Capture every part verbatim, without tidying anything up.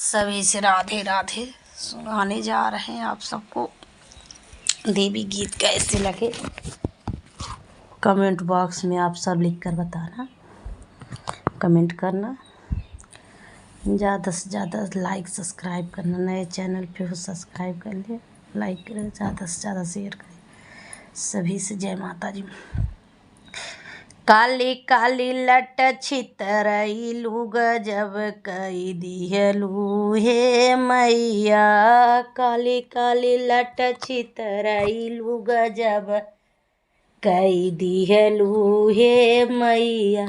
सभी से राधे राधे। सुनाने जा रहे हैं आप सबको देवी गीत कैसे लगे, comment box में आप सब लिख कर बताना, comment करना, ज़्यादा से ज़्यादा like subscribe करना, नए channel पे हो subscribe कर ले, like करें, ज़्यादा से ज़्यादा share करें। सभी से जय माता जी। काली काली लट छितरैलू गजब कई दिहलू हे मैया, काली काली लट छितरैलू गजब कई दिहलू हे मैया।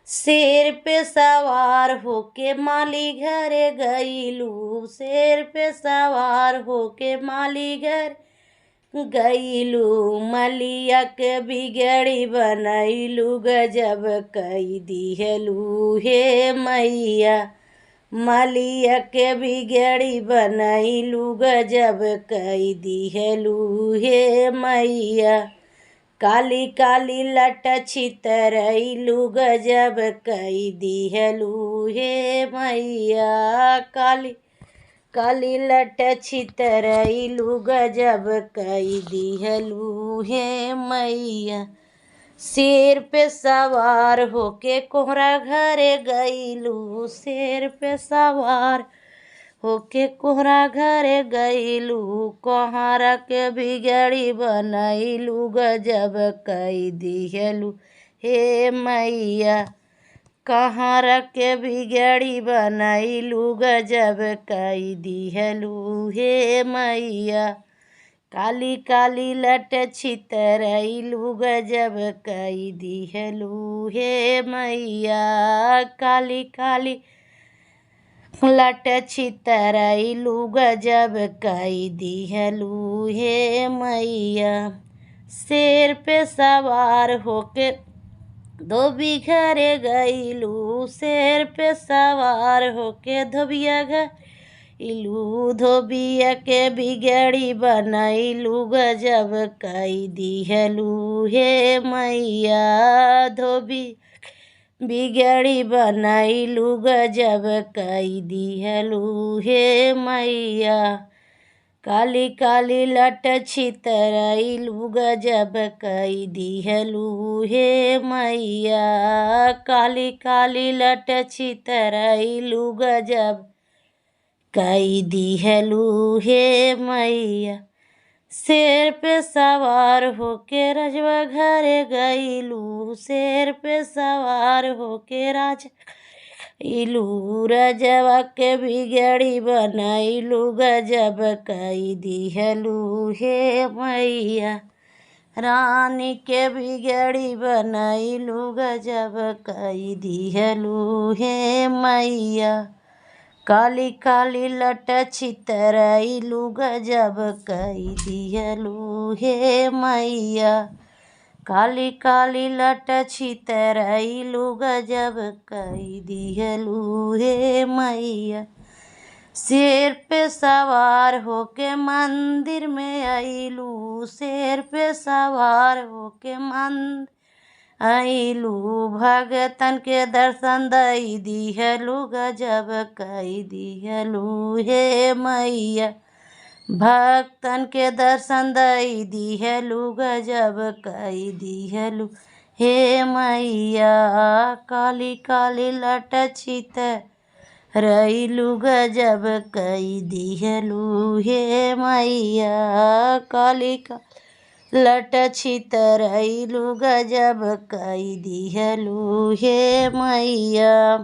शेर पे सवार होके माली घर गईलू, शेर पे सवार होके माली घर गईलू, मलिया के बिगड़ी बनैलू गजब कई दिहलू हे मैया, मलिया के बिगड़ी बनैलू गजब कई दिहलू हे मैया। काली काली लट छितरैलू गजब कई दिहलू हे मैया, काली काली लट छितरैलू गजब कई दिहलू हे मैया। शेर पे सवार होके कोहरा घरे गईलू, शेर पे सवार होके कोहरा घरे गईलू, कोहरा के बिगड़ी बनैलू गजब कई दिहलू हे मैया। कहर के बिगड़ी बनैलू गजब कई दिहलू हे मैया। काली काली लट छितरैलू गजब कई दिहलू हे मैया। काली काली लट छितरैलू गजब कई दिहलू हे मैया। शेर पे सवार होके धोबी घरे गईलू, शेर पे सवार होके धोबिया गईलू, धोबिया के बिगड़ी बनैलू गजब कई दिहलू हे मैया। धोबी बिगड़ी बनैलू गजब कई दिहलू हे मैया। काली काली लट छितरैलू गजब कई दिहलू हे मैया। काली काली लट छितरैलू गजब कई दिहलू हे मैया। शेर पे सवार होके रजवा घरे गईलू, शेर पे सवार होके राज गईलू, रजवा के बिगड़ी बनैलू गजब कई दिहलू हे मैया। रानी के बिगड़ी बनैलू गजब कई दिहलू हे मैया। काली काली लट छितरैलू गजब कई दिहलू हे मैया। काली काली लट छितरैलू गजब कई दिहलू हे मैया। शेर पे सवार होके मंदिर में अइलू, शेर पे सवार होके मंदिर अइलू, भगतन के दर्शन दई दिहलू, गजब कई दिहलू हे मैया। भक्तन के दर्शन दई दिहलू, गजब कई दिहलू हे मैया। काली काली लट छितरैलू, गजब कई दिहलू हे मैया। काली काली लट छितरैलू, गजब कई दिहलू हे मैया।